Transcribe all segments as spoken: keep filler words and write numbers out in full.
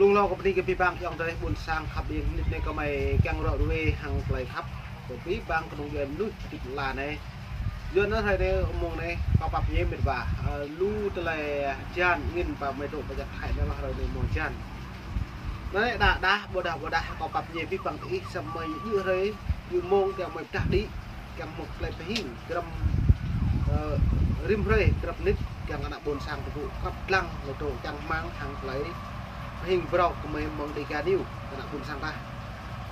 Lung lo kơ pơni kơ abih bang ayŏng adơi ƀôn sang khăp ƀing, hnit anai kơmơi kiăng ră ruai hăng tơlơi khăp kơ abih bang kơnung djuai mơnuih hơdip lăn ala anai. Yua anŭn hrơi anai mông anai kâo pap ñe mĕt wa, ơ, lu tơlơi hơjan angin pơ mơi dŏ pơ čar Thái anai lŏ hrơi anai mông hơjan. Anai đa đa, ƀôdah ƀôdah kâo pap ñe abih bang tơ ih samơ̆ yua hrơi, yua mông kiăng mơi pơdah đĭ, kiăng mŭk tơlơi pơhing, grăm, ơ, rĭm hrơi, grăp mơnit, kiăng kơ ană ƀôn sang tơpŭ, grăp lăng, lĕ dŏ čang rơmang hăng tơlơi pơhing brŏk kơ mơi mơ̆ng Dega News, kơ ană ƀôn sang ta.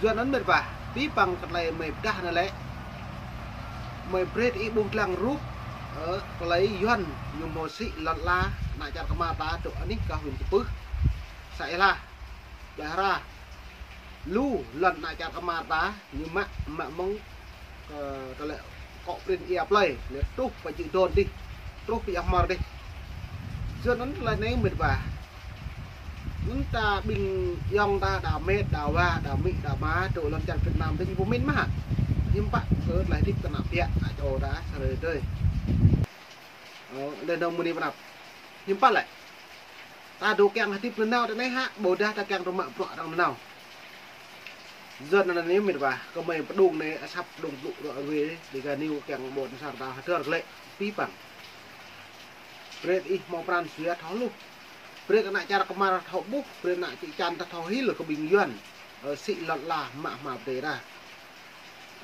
Yua anŭn mĕt wa, abih bang kơ tơlơi mơi pơdah anai lĕ, mơi brơi ih ƀuh lăng rup, ơ, tơlơi Yuan, ñu hmâo sĭ lŏn ala, ană čar kơmar ta, dŏ anih kơ huyện Čư̆ Pưh, să Ia Hla, plơi Hra. Lu lŏn ană čar kơmar ta, ñu mă, mă mơ̆ng, ơ, tơlơi akŏ prin ia plơi, lĕ truh pơ Čư̆ Đôn dih, truh pơ Ia Hmar dih. Yua anŭn tơlơi anai mĕt wa. Anŭn ta ƀing ayŏng ta đa mĕt, đa wa, đa amĭ, đa ama, dŏ lŏn čar Việt Nam dih ñu pơmĭn mơ̆. Hiư̆m pă kơ tơlơi hơdip kơ ană ƀiă, ană čô ta, sa hrơi tơi. Ơ, lĕ nong mơni pơnăp. Hiư̆m pă lĕ. Ta dŏ kiăng hơdip nanao tơ anai hă, ƀôdah ta kiăng dŏ mă bruă arăng nanao. Yua anŭn anai mĕt wa, kơmơi pơdŏng anai, asăp pơdŏng blŭ ră ruai, Dega News kiăng ƀôn sang ta hơdơr glaĭ, abih bang. Brơi ih hmâo pran jua thâo hluh. Brơi kơ ană čar kơmar thâo ƀuh, brơi ană čư̆ čan ta thâo hil kơ ƀing Yuan, ơ, sĭ lŏn ala mă hmua pơdai ta.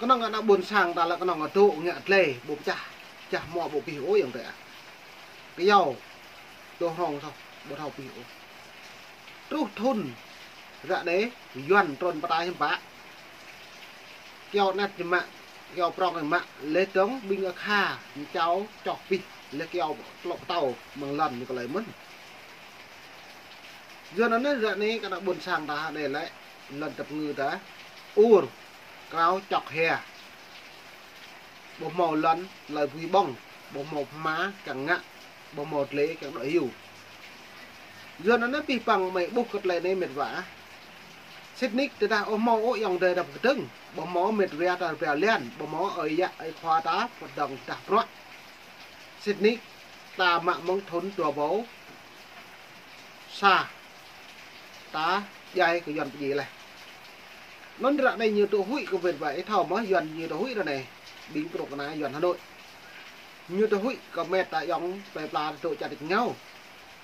Kơnơ̆ng ană ƀôn sang ta lĕ kơnơ̆ng dŏ ngă tơlơi, ƀu pơčah, pơčah hmua ƀu abih ôh ayŏng adơi ah. Kơyâo, dŏ hrŏng soh, ƀu thâo abih ôh. Truh thŭn, ră anai, Yuan trŭn pơ ta hiư̆m pă. Kơyâo anet ñu mă, kơyâo prŏng ñu mă, lĕ dơ̆ng ƀing akha, ñu čao, čoh abih, lĕ kơyâo tlŏ pơtâo, mơ̆ng lŏn ñu kơ lơi mơ̆n. Yua anŭn ră anai kơ ană ƀôn sang ta anai lĕ, lŏn tơpơngư ta, ur, krao čŏk hia. Ƀu hmâo lŏn, tơlơi bui ƀơ̆ng, ƀu hmâo pơma, kiăng ngă, ƀu hmâo tơlơi, kiăng dŏ hyu. Yua anŭn abih bang mơi ƀuh kơ tơlơi anai mĕt wa. Sĭt nik tơdah ƀu hmâo ôh ayŏng adơi ta pơkơdơ̆ng, ƀu hmâo mĕt wa ta rơbêo lian, ƀu hmâo ơi yă, ơi khua ta, pơdơ̆ng pơdah bruă. Sĭt nik ta mă mơ̆ng thŭn dua rơbâo sa ta djai kơ Yuan pơdjai laih. Anŭn ră anai ñu dŏ huĭ kơ mĕt wa, ih thâo mơ̆ Yuan ñu dŏ huĭ ră anai, ƀing kơnuk kơna Yuan Hà Nội. Ñu dŏ huĭ kơ mĕt ta ayŏng plơi pla dŏ čar đih ngao.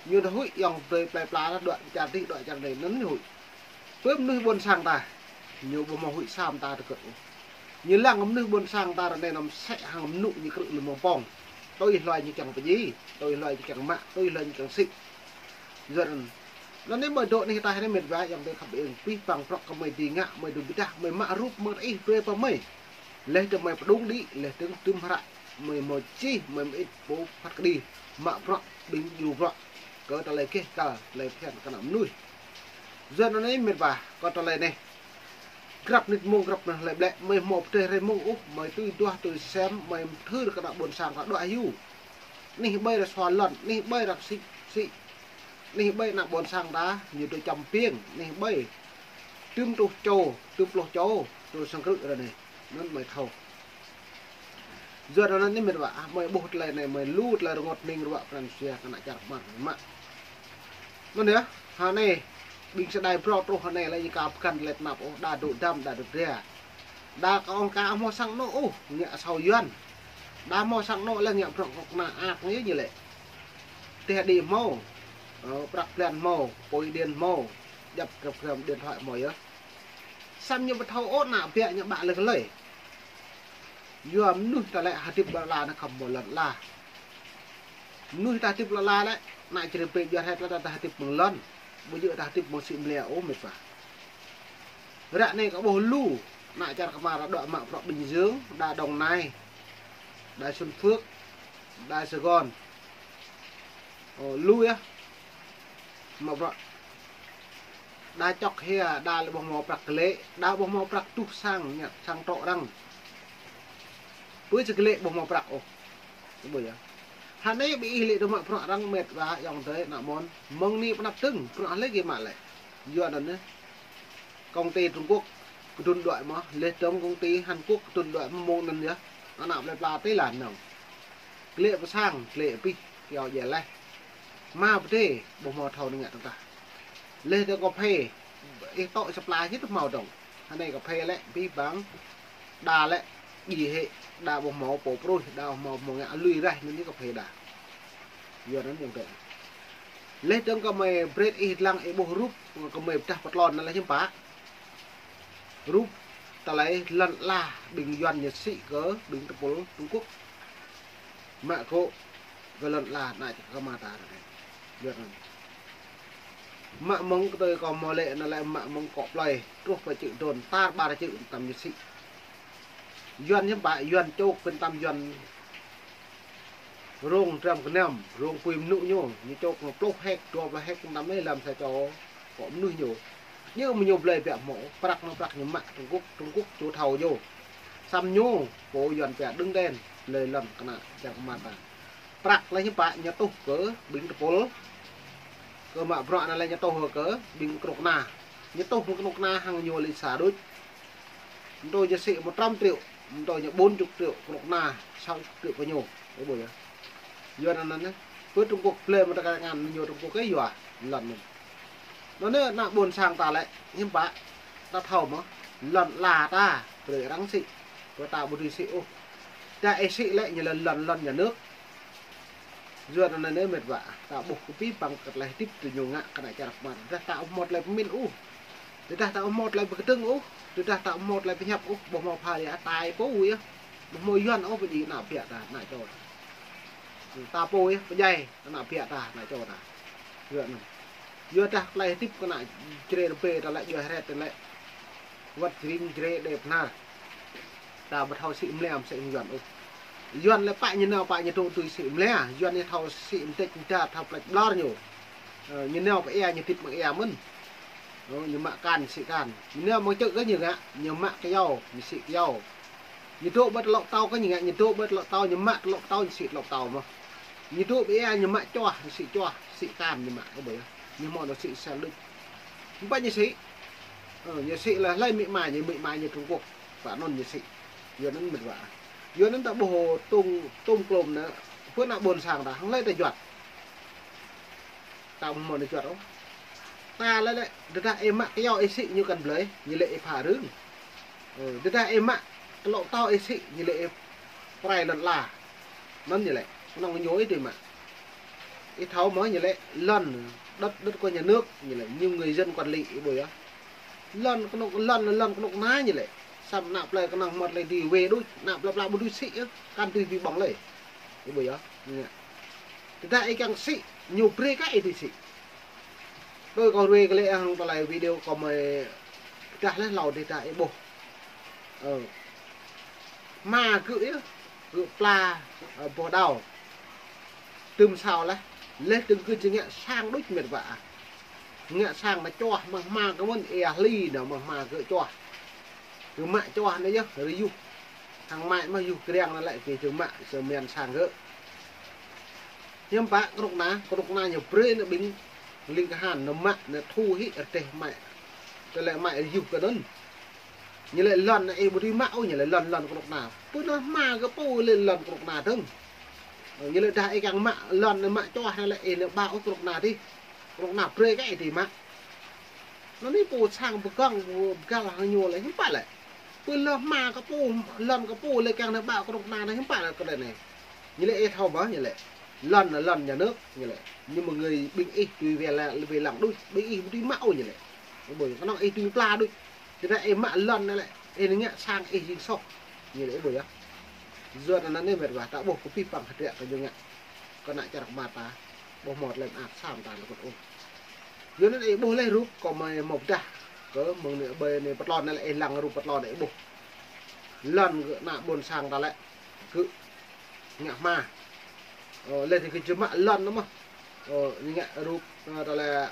Ñu dŏ huĭ ayŏng adơi plơi pla dŏ čar đih dŏ čar anai anŭn ñu huĭ. Pơ mơnuih ƀôn sang ta, ñu ƀu hmâo huĭ sa mơta tơgơ̆t ôh. Ñu lăng mơnuih ƀôn sang ta ră anai anăm sĕ hăng mơnŭ ñu krư̆ lŏn mơ̆ng pŏng. Tui hluai ñu kiăng pơdjai, tui hluai ñu kiăng mă, tui hluai ñu kiăng sĭ. Yua anŭn. Anŭn anai mơi dŏ anih ataih anai mĕt wa ayŏng adơi khăp ƀing, abih bang bruă kơ mơi dưi ngă, mơi dưi pơdah, mơi mă rup mơ̆ng ih brơi pơ mơi. Lĕ tơ mơi pơdŏng đĭ, lĕ tơ tŭm hră, mơi hmâo čih, mơi mơit pô phat kơđi, mă bruă, ƀing djru bruă. Kơ tơlơi keh kal, tơlơi phiăn kơ ană mơnuih. Yua anŭn anai mĕt wa, kơ tơlơi anai. Grăp mơnit mông, grăp mơnit hlơi ƀlĕ, mơi hmâo pơdơi hrơi mông ôh, mơi tui duah tui sem, mơi mơthưr kơ ană ƀôn sang ta dŏ hyu. Anih ƀơi ră sua lŏn, anih ƀơi ră sĭ, sĭ. Anih ƀơi ană ƀôn sang ta, ñu dŏ čăm piêng, anih ƀơi. Tŭm pluh čô, tŭm pluh čô, tŭ sang krư̆ ră anai. Anŭn mơi thâo. Yua anŭn anai mĕt wa, ah, mơi ƀuh tơlơi anai, mơi lu tơlơi rơngot hning ruă pran jua kơ ană čar kơmar mă. Anŭn yơh, hơnai, ƀing sa đai brŏ truh hơnai lĕ ñu ka pơkăn tơlơi tơnap ôh, đa dŏ dăm, đa dŏ dra. Đa kơ ong ka hmâo sang anŏ ôh, ngă asâo Yuan. Đa hmâo sang anŏ lĕ ngă brŏ kơ kơna ak ñu yơh ñu lĕ. Teh đĭ hmâo, ơ, prăk blan hmâo, apui điện hmâo, djăp grăp gram điện thoại hmâo yơh. Samơ̆ ñu ƀu thâo ôh ană ƀiă ñu ƀă lĕ kơ lơi. Yua mơnuih ta lĕ hơdip ƀơi lŏn ala anai khŏm mơ̆ng lŏn ala. Mơnuih ta hơdip lŏn ala lĕ, ană čơrơbê juăt hĕt lĕ ta hơdip mơ̆ng lŏn. Ƀu djơ̆ ta hơdip mơ̆ng sĭ mơlia ôh mĕt wa. Ră anai kơ ƀuh lu, ană čar kơmar dŏ mă bruă Bình Dương, đa Đồng Nai, đa Xuân Phước, đa Sài Gòn. Ơ, lu yơh. Mă bruă. Đa čŏk hia, đa lĕ ƀu hmâo prăk glaĭ, đa ƀu hmâo prăk tuh sang, ngă sang trŏ arăng. Pơ čih glaĭ ƀu hmâo prăk ôh. Ƀu yơh. Hơnai ƀing ih lĕ dŏ mă bruă arăng mĕt wa ayŏng adơi ană mơ̆n. Mơ̆ng anai pơanăp dơ̆ng, bruă hlơi gih mă lĕ. Yua anŭn yơh. Công ty Trung Quốc, kơdŭn đuaĭ mơ̆, lĕ dơ̆ng công ty Hàn Quốc, kơdŭn đuaĭ mơ̆ mơ̆ng anŭn yơh. Ană plơi pla tơlơi anŭn. Glaĭ pơ sang, glaĭ abih, kơyâo djai laih. Mă pơdơi, ƀu hmâo thâo anai ngă tơdah. Leh dơ̆ng kơphê, ih tŏ sa pla hĭ tŭ hmâo dơ̆ng. Hơnai kơphê lĕ, abih bang, đa lĕ, djai hĭ, đa ƀu hmâo pô pruih, đa ƀu hmâo, hmâo ngă lui raih, anŭn yơh kơphê đa. Yua anŭn yơh kơ. Leh dơ̆ng kơmơi brơi ih lăng ih ƀuh rup, kơmơi pơdah pơtlon anŭn lĕ hiư̆m pă. Rup tơlơi lŏn ala ƀing Yuan ñu sĭ kơ ƀing tơpul Trung Quốc. Mă gŏ kơ lŏn ala anai kơ mơta anai. Yuan anŭn. Mă mơ̆ng kơ tơi kơ mơ̆ lĕ anŭn lĕ mă mơ̆ng kŏ plơi truh pơ čư̆ đôn tar ƀar čư̆ tăm ñu sĭ. Yuan hiư̆m pă, Yuan čŏk pơ̆n tăm Yuan rông dram gơnam, rông apui mơnŭ ñu, ñu čŏk pluh héc, dua pluh héc tăm anai lăm sa čô kŏ mơnuih ñu. Ñu mơ̆ ñu blơi biă hmâo, prăk anŭn prăk ñu mă Trung Quốc, Trung Quốc čô thâo ñu. Samơ̆ ñu, pô Yuan pia đưng đen, blơi lŏn kơnă čar kơ mơta. Prăk lĕ hiư̆m pă ñu tuh kơ ƀing tơpul. Kơ mă bruă anŭn lĕ ñu tuh kơ ƀing kơnuk kơna. Ñu tuh ƀing kơnuk kơna hăng ñu lĕ sa đôč. Mơ̆ tơ ñu sĭ mơ̆ trăm triệu, mơ̆ tơ ñu bốn chục triệu kơnuk kơna, sáu chục triệu kơ ñu. Ơ ƀuh yơh. Yua anŭn anŭn, pơ Trung Quốc blơi mơ̆ tơ kơ ngăn ñu Trung Quốc kơ yua, lŏn anŭn. Anŭn anai ană ƀôn sang ta lĕ, hiư̆m pă, ta thâo mơ̆, lŏn ala ta, brơi arăng sĭ, kơ ta ƀu dưi sĭ ôh. Ta ih sĭ lĕ ñu lŏn, lŏn, lŏn nhà nước. Yua anŭn anai mĕt wa, ta ƀuh kơ abih bang kơ tơlơi hơdip tơ ñu ngă kơnă čar kơ mơta. Tơdah ta ƀu hmâo tơlơi pơmĭn ôh. Tơdah ta ƀu hmâo tơlơi pơkơdơ̆ng ôh. Tơdah ta ƀu hmâo tơlơi pơhiăp ôh. Ƀu hmâo pha lĕ ta pô yơh. Ƀu hmâo Yuan ôh pơjing ană biă ta, ană čô. Ta pô yơh, pơdjai ană biă ta, ană čô ta. Yua anŭn. Yua dah tơlơi hơdip kơnă Jrai rơbê ta lĕ, djuai hret ta lĕ. Wăt jring Jrai đe pơnar. Ta ƀu thâo sĭ mlĕ mơ̆ sĭ Yuan ôh. Yuan lĕ pă ñu nao pă ñu dŏ tui sĭ mlĕ, Yuan ñu thâo sĭ mơdĕč mơda thâo plĕč ƀlŏr ñu. Ơ, ñu nao pơ ia ñu hơdip mơ̆ng ia mơ̆n. Ơ, ñu mă kan ñu sĭ kan. Ñu nao mơ̆ng čư̆ kơ ñu ngă, ñu mă kơyâo, ñu sĭ kơyâo. Ñu dŏ ƀơi tơlŏ pơtâo kơ ñu ngă, ñu dŏ ƀơi tơlŏ pơtâo, ñu mă tơlŏ pơtâo, ñu sĭ tơlŏ pơtâo mơ̆n. Ñu dŏ pơ ia ñu mă čoh, ñu sĭ čoh, sĭ kan ñu mă, kơ ƀơi. Ñu hmâo nao sĭ sel đôč. Hiư̆m pă ñu sĭ. Ơ, ñu sĭ lĕ hlơi amĭ ama ñu, amĭ ama ñu Trung Quốc. Pă anŭn ñu sĭ. Yua anŭn mĕt wa. Yua anŭn ta ƀuh tơ̆ng, tơ̆ng klôm anŭn. Pơ ană ƀôn sang ta, hăng hlơi ta juăt. Ta ƀu hmâo nao juăt ôh. Ta lĕ lĕ, tơdah ih mă kơyâo ih sĭ ñu kăn blơi, ñu lĕ ih pha rưng. Ơ, tơdah ih mă tơlŏ pơtâo ih sĭ, ñu lĕ ih pơrai lŏn ala. Anŭn ñu lĕ, kơnơ̆ng ñu ih dưi mă. Ih thâo mơ̆ ñu lĕ lŏn, đất, đất của nhà nước, ñu lĕ, ñu người dân quản lý, ih ƀuh yơh. Lŏn kơnuk, lŏn, lŏn kơnuk kơna ñu lĕ. Samơ̆ ană plơi kơnơ̆ng mơ̆t lĕ dưi wai đôč, ană plơi pla ƀu dưi sĭ yơh, kăn dưi ƀing ƀơ̆ng lĕ. Ih ƀuh yơh. Ñu. Tơdah ih kiăng sĭ, ñu brơi kơ ih dưi sĭ. Tui kâo ruai kơ lĕ hăng tơlơi video kâo mơi pơdah leh hlâo dih ta ih ƀuh. Ơ. Hma gơ̆ yơh, gơ̆ pla, ơ, boh đao. Tơm sao leh, leh dơ̆ng gơ̆ či ngă sang đôč mĕt wa. Ngă sang anŭn čoh mơ̆ng hma kơ mơ̆n, ia hli anŭn mơ̆ng hma gơ̆ čoh. Gơ̆ mă čoh anŭn yơh, rơyuh. Hăng mă mơ̆ yuh kriăng anŭn lĕ, gơ̆ či mă, sơmian sang gơ̆. Hiư̆m pă kơnuk kơna, kơnuk kơna ñu brơi anŭn ƀing ling kahan, anŭn mă, anŭn thu hĭ, rơdêh mă. Tơlơi mă rơyuh kơ anŭn. Ñu lĕ lŏn anŭn ih ƀu dưi mă ôh, ñu lĕ lŏn, lŏn kơnuk kơna. Pơ anŭn hma kơ pô lĕ lŏn kơnuk kơna dơ̆ng. Ñu lĕ dah ih kiăng mă lŏn anŭn mă čoh anŭn lĕ ih anŭn ƀă ôh kơnuk kơna dih. Kơnuk kơna brơi kơ ih dưi mă. Anŭn anai pô sang pơgang, pô pơgal hăng ñu lĕ hiư̆m pă lĕ. Pơ lŏn hma kơ pô, lŏn kơ pô lĕ kiăng anŭn ƀă kơnuk kơna anŭn hiư̆m pă lĕ kơ anai. Ñu lĕ ih thâo mơ̆ ñu lĕ. Lŏn, lŏn nhà nước ñu lĕ. Nhưng mà người ƀing ih dưi wai la, wai lăng đôč, ƀing ih ƀu dưi mă ôh ñu lĕ. Ƀơi kơnơ̆ng ih dưi pla đôč. Tơdah ih mă lŏn anŭn lĕ, ih ngă sang ih jing soh. Ñu lĕ ih ƀuh yơh. Yua anŭn anai mĕt wa, ta ƀuh kơ abih bang hơdră kơ ñu ngă. Kơnă čar kơ mơta, ƀu hmâo tơlơi mơak sa mơta lơkŭt ôh. Yua anŭn ih ƀuh leh rup kâo mơi hmâo pơdah. Kơ mơ̆ng anai ƀơi anai pơtlon anŭn lĕ ih lăng rup pơtlon anŭn ih ƀuh. Lŏn kơ ană ƀôn sang ta lĕ. Gơ̆ ngă hma. Ơ, leh dih gơ̆ či mă lŏn anŭn mơ̆. Ơ, ngă rup, ơ, tơlơi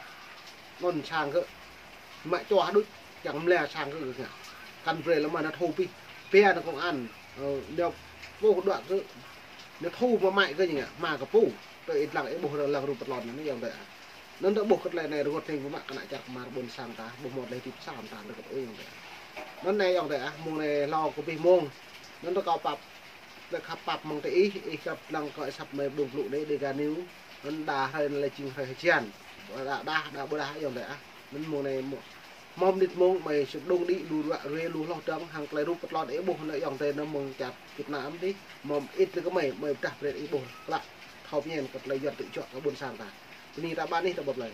anŭn sang gơ̆. Mă čoh đôč, kiăng mlĕ sang gơ̆ ngă. Kăn brơi lĕ mơ̆ anŭn thu pih. Pia anŭn công an, ơ, ñu pô đuaĭ gơ̆. Ñu thu mă mă gơ̆ ñu ngă, hma kơ pô. Tơ ih lăng ih ƀuh lăng rup pơtlon anŭn yơh dêh. Anŭn ta ƀuh kơ tơlơi anai rơngot hĭ pơmă kơnă čar kơ mơta ƀôn sang ta, ƀu hmâo tơlơi hơdip sa mơta rơngot ôh yơh dêh. Anŭn anai yơh dêh, mông anai hlâo kơ abih mông. Anŭn ta kâo pap, ta khăp pap mơ̆ng tơ ih, ih kăp lăng kơ asăp mơi ƀơ̆ng blŭ anai Dega News. Anŭn đa hrơi anŭn lĕ jing hrơi hơjan. Đa, đa, đa, ƀu đa yơh dêh. Anŭn mơ̆ng anai mơ̆-, mơ̆ng anai mơ̆ng mơi sĭt dŏng đĭ lu ruă ruai lu hloh dơ̆ng hăng tơlơi rup pơtlot ih ƀuh anŭn ayŏng adơi anŭn mơ̆ng čar Việt Nam dih. Mơ̆ng ih tơ kơmơi, mơi pơdah brơi ih ƀuh klă. Thâo pơñen kơ tơlơi Yuan tŭ juă kơ ƀôn sang ta. Bơni ta ƀă anih ta ƀuh lơi.